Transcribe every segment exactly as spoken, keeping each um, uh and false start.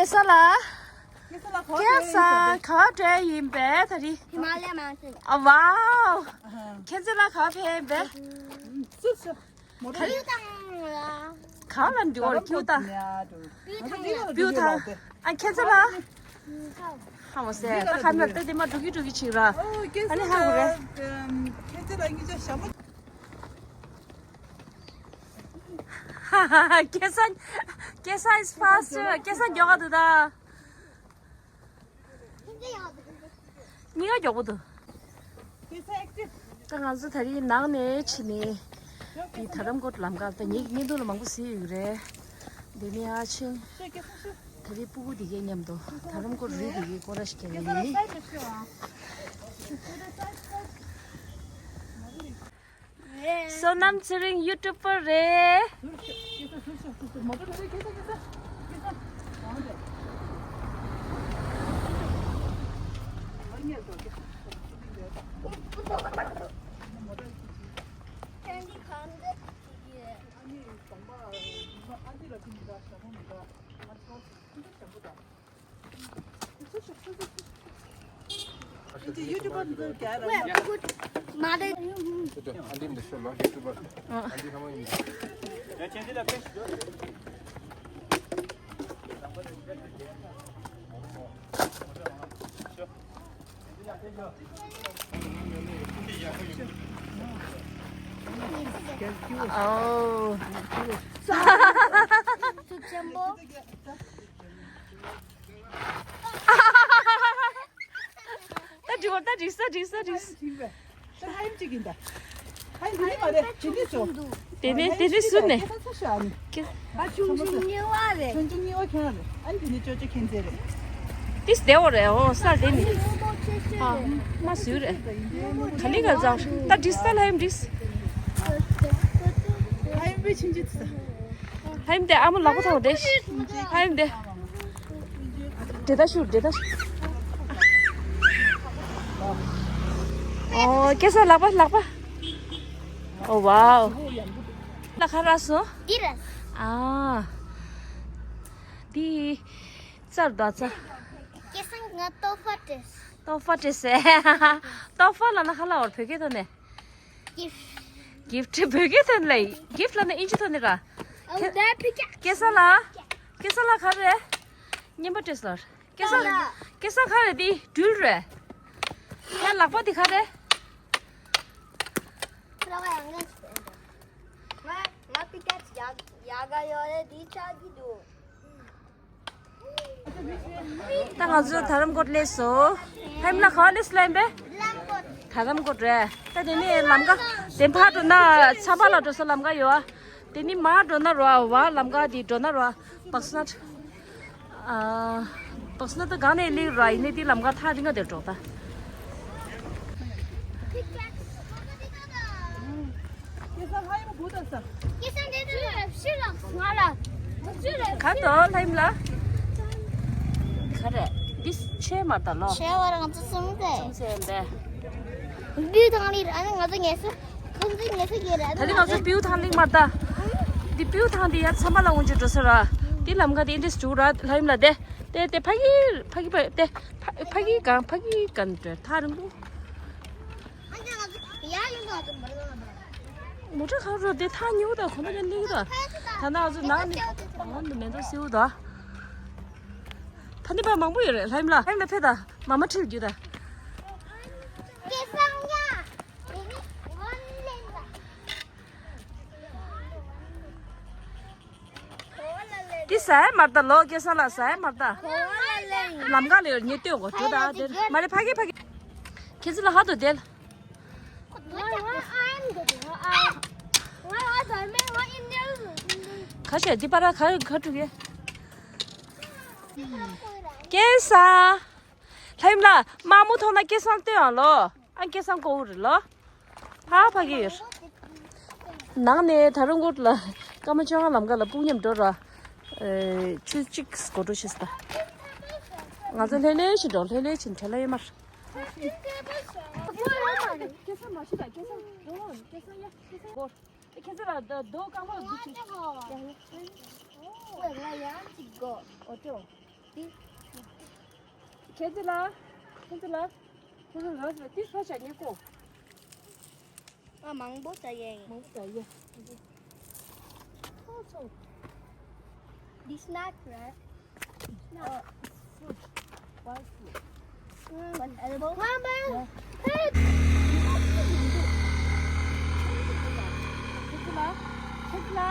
ཁེ་ས་ལ། ཁེ་ས་ལ་ག་པར་ཁེ་ས་འགྲོ་ཡིན་པས། ག་པར་འགྲོ་ཡིན་པས་ད་རི། ཧི་མ་ལ་ཡ་མའུན་ཊེན། ཨ་ཝའོ། ཨ་ཧ། ཁེ་ས་ལ་ག་པར་ཕེབས་ཡིན་པས། སུ་སུ། མོ་ཊ་རེད། ཀིའུ་ཐང་ལ། གང་ལ་འདི་བར་ཀིའུ་ཐང་། ཀིའུ་ཐང་ལ། ཀིའུ་ཐང་། ཨ་ཁེ་ས་ལ། ཧ་མོ་སེ་ད་ཁ་ན་ལྟ་དེ་མ་འགྲོ་གི་འགྲོ་གི་ཆིག་ར། ཨ་ནི་ཧ་གོ་རེད། ཁེ་ས་ལ་ངི་ཅག་ཞྭ་མོ། ཧ་ཧ་ཧ། ཁེ་ས། ཁེ་ས་is faster. ཁེ་ས་མགྱོགས་ག་འདུག་ད། གཉིས་ཀ་མགྱོགས་པོ་འདུག། ད་ང་ཚོ་ད་རིང་ནང་ནས་ཕྱིན་ནས་དེ་དྷ་རམ་ཀོཊ་ལམ་ཁ་ད་ངའི་བརྙན་ཐུང་ལ་མང་པོ་གཟིགས་ཡོད་རེད། འདི་ནས་ཨ་ཆེན་ད་རིང་སྤུ་གུ་དེ་གའི་མཉམ་དུ་དྷ་རམ་ཀོཊ་རི་དེ་གའི་སྐོར་ར་ཞིག་རྒྱག་གི་ཡིན། བསོད་ནམས་ཚེ་རིང་ཡུ་ཊུབ་པར་རེད། ཨོ། ད་འགྲིག་པ། ད་འགྲིག་ས་འགྲིག་ས་འགྲིག་ས། ད་ཧ་ཡིམ་གཅིག་ཡིན་ད། ཧ་ཡིམ་དེ་ནས་མ་རེད། དེ་ནས་ཚོ། དེ་ནས་དེ་ནས་ཟུར་ནས། ཁྱེད་ཚོ་ཤ་ཨ་ནི། ཁྱེད། ད་ཆུང་ཆུང་གཉིས་པ་རེད། ཆུང་ཆུང་གཉིས་པ་ཁྱེད་རང་རེད། ཨ་ནི་དེ་ནས་ཅོ་ཅོ་ཁྱེད་ཚེ་རེད། ཏིས་བདེ་བོ་རེད། འོ་ས་དེ་ནི། ཨ་མ་ཟུར་རེད། ག་ལི་ག་ཚ། ད་འགྲིག་ས། ལྷ་ཡིམ་འགྲིག་ས། ཧ་ཡིམ་པའི་ཆུང་ཆུང་ཚ། ལྷ་ཡིམ་དེ་ཨ་མ་ལག་པ་ཐོག་དེ། ལྷ་ཡིམ་དེ། འདྲེ་ད་ཤུ། འདྲེ་ད་ཤུ། ཨོ། སྐྱེ་ས་ལག་པ། ལག་པ། ཨོ་ཝའོ། ལ་ཁ་ར་སོ། འདི་ར། ཨ། འདི། ཙར་ད་ཙ། སྐྱེ་ས་ང་ཏོ་ཧྥ་ཏྲེས། ཏོ་ཧྥ་ཏྲེས་སེ། ཏོ་ཧྥ་ལ་ན་ཁ་ལ་བར་བོད་སྐད་ཐོག་ནས། གིཕ། གིཕ་བོད་སྐད་ཐོན་ལེ། གིཕ་ལབ་ན་ཨིན་ཇི་ཐོག་ནས་ར། ཨོ་ད་ཕི་ཀ། སྐྱེ་ས་ལ། སྐྱེ་ས་ལ་ག་རེ། སྙན་པ་བྲེས་ལ། སྐྱེ་ས་ལ། སྐྱེ་ས་ག་རེ་འདི་སྦྲུལ་རེད། ཡ་ལག་པ་འདི་ག་རེ། ང་ང་ཕི་ཀ་ཡ་ཡ་ག་ཡོད་རེད། འདི་ཆག་གི་འདུག། ད་ང་ཚོ་དྷ་རམ་ཀོཊ་སླེབས་སོང་། ཧེམ་ལ་ག་པར་སླེབས་སླེབས་པས། དྷ་རམ་ཀོཊ་རེད། ད་དེ་ནས་ལམ་ཀ་དེ་ཕར་འགྲོ་ན་ཚ་བ་ལ་འགྲོ་ས་ལམ་ཀ་ཡོད་ཨ། དེ་ནས་མར་འགྲོ་ན་རོ་ཨ། བར་ལམ་ཀ་དེ་འགྲོ་ན་རོ་ཨ། བག་སི་ནཊ། ཨ། བག་སི་ནཊ་ད་གང་ནས་སླེབས་རོ་ཨ། ཡིན་ནའི་དེ་ལམ་ཀ་ཐག་རིང་ང་དེར་འགྲོ་ད། སྐྱེ་ས་ལྷ་ཡིམ་བུ་ད་ས། སྐྱེ་ས་འདི་འདི་ལ་ཕྱི་ལ་ང་ལ། ག་དོ་ལྷ་ཡིམ་ལ། ག་རེ། འདི་ཆེ་མ་ད་ལོ། ཆེ་བ་རང་ཚོ་སུམ་དེ། སུམ་ཚེ་འདི། བུ་ཐང་ལི་ར་ང་ཚོ་ངེས་སུ། ཁོང་ཚོ་ངེས་སུ་གི་ར། ད་རིང་ང་ཚོ་བིའུ་ཐང་ལིང་མ་ད། འདི་བིའུ་ཐང་འདི་ཡ་ཚ་མ་ལ་འོང་ཅི་འགྲོ་ས་ར། འདི་ལམ་ཀ་འདི་འདི་སུ་ར་ལྷ་ཡིམ་ལ་དེ། དེ་དེ་ཕ་གི་ཕ་གི་ཕ་དེ་ཕ་ཕ་གི་གང་ཕ་གི་གང་འདྲ་ཐག་རིང་པོ། མོ་ཊ་ཁ་རོ་དེ་ཐག་ཉེ་བོ་དང་གོ་ན་ཀན་ལེགས་དང་། ཐ་ན་ང་ཚོ་ནང་ནས་ནང་དུ་མེ་ཏོག་སེའུ་དང་། ཕ་ནི་པ་མང་པོ་ཡོད་རེད། ལྷ་ཡིམ་ལ་ལྷ་ཡིམ་ལ་ཕེབས་དང་མ་མ་ཁྲིད་རྒྱུ་དང་། འདི་ཟ་ཡ་མ་རེད་ད་ལོ། སྐལ་བཟང་ལགས་ཟ་ཡ་མ་རེད་ད། ལམ་ཁ་ལ་ཡོད་ཉེ་ལྟོས་གོ་འགྲོ་ད་དེར་མ་རེད། ཕ་གི་ཕ་གི། ཁྱེད་ཚོ་ལ་ཧ་ཏོ་དེ། ཁ་ཤས་འདི་པར་ཁ་ཁ་ཐུག་གེ། སྐལ་བཟང་། ལྷ་ཡིམ་ལགས་དམར་མོ་མཐོང་ན་སྐལ་བཟང་ལྟོས་ཨང་ལོ། ཨ་སྐལ་བཟང་ཀོ་བོ་རེད་ལོ། ཧ་ཕ་གི་ཡོད། ནང་ནས་དྷ་རམ་ཀོཊ་ལ་སྐར་མ་བཅོ་ལྔ་ལམ་ཀ་ལ་སྤུན་མཉམ་འགྲོ་ར། ཨེ་ཆུ་གཅིག་སྒོ་འགྲོ་ཤེས་ད། ང་ཚོ་ལྷོད་ལྷོད་ཞིག་འགྲོ། ལྷོད་ལྷོད་ཞིག་བྲེལ་ལ་ཡོད་མར། ཁྱེད་ཚོ་ལ་རྡོ་རྐང་པ་འདུག་ཅིག་ང་ཡང་གཅིག་དགོས། ཨོ་ཏོ། ཁྱེད་ཚོ་ལ། ཁྱེད་ཚོ་ལ། ཁྱེད་ཚོ་ལ་ཟེར་དུས་ཕ་ཆ་ཉེ་གོ། ཨ། མང་པོ་ད་ཡེ། མང་པོ་ད་ཡེ། ཚོ་ཚོ། This nut, right? Nut. Fruit. Wild fruit. Mm, one edible. Mama! Yeah. Hey! Kekula. Kekula.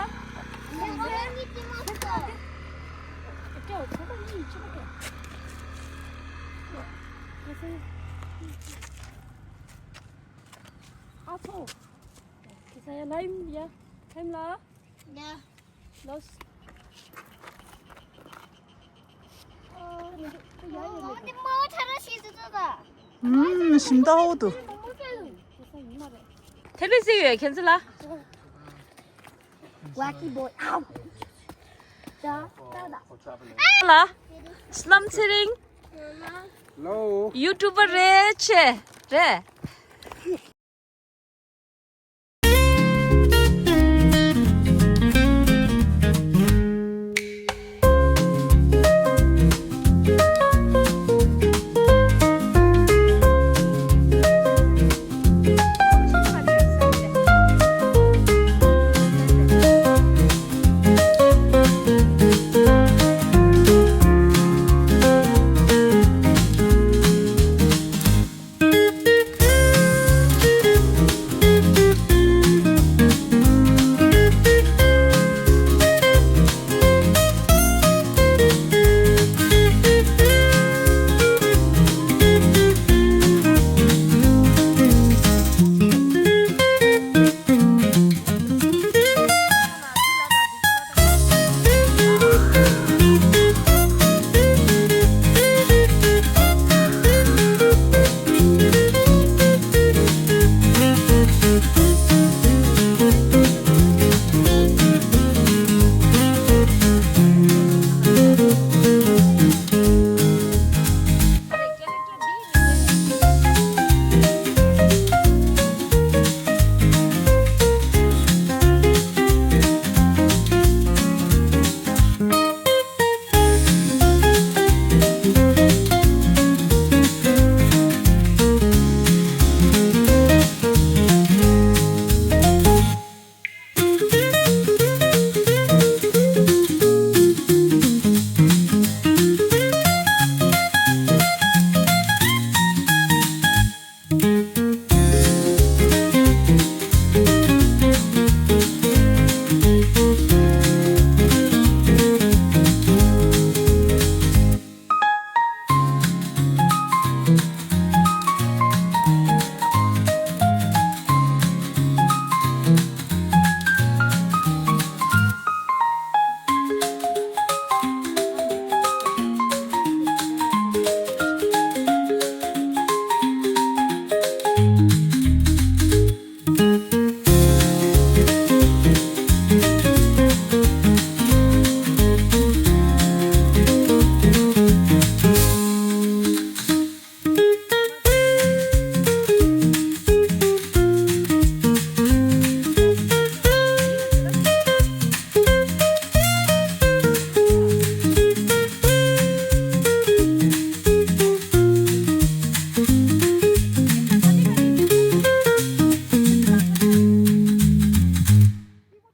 ཨ་ཚོ། ཁྱེད་ཚོ་ཡ་ལ་ཡིན་ཡ། ཁེམ་ལ། ཡ། ལོས། ཨོ། འདི་མོ་ཐ་ར་ཤི་ཏུ་ཏུ་ད། ཨུམ། ཞིམ་ཏོག་འདུག་ཐེ་ལི་ཟིག་ཡོད་ཁྱེད་ཚོ་ལ། Wacky boy. Ow. ད་ད་ད། ལ། སྣམ་ཚེ་རིང་། ལོ། ཡུ་ཊུབ་པར་རེད་ཆེ། རེད།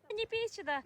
གཉིས་པའི་ཆེད་དུ།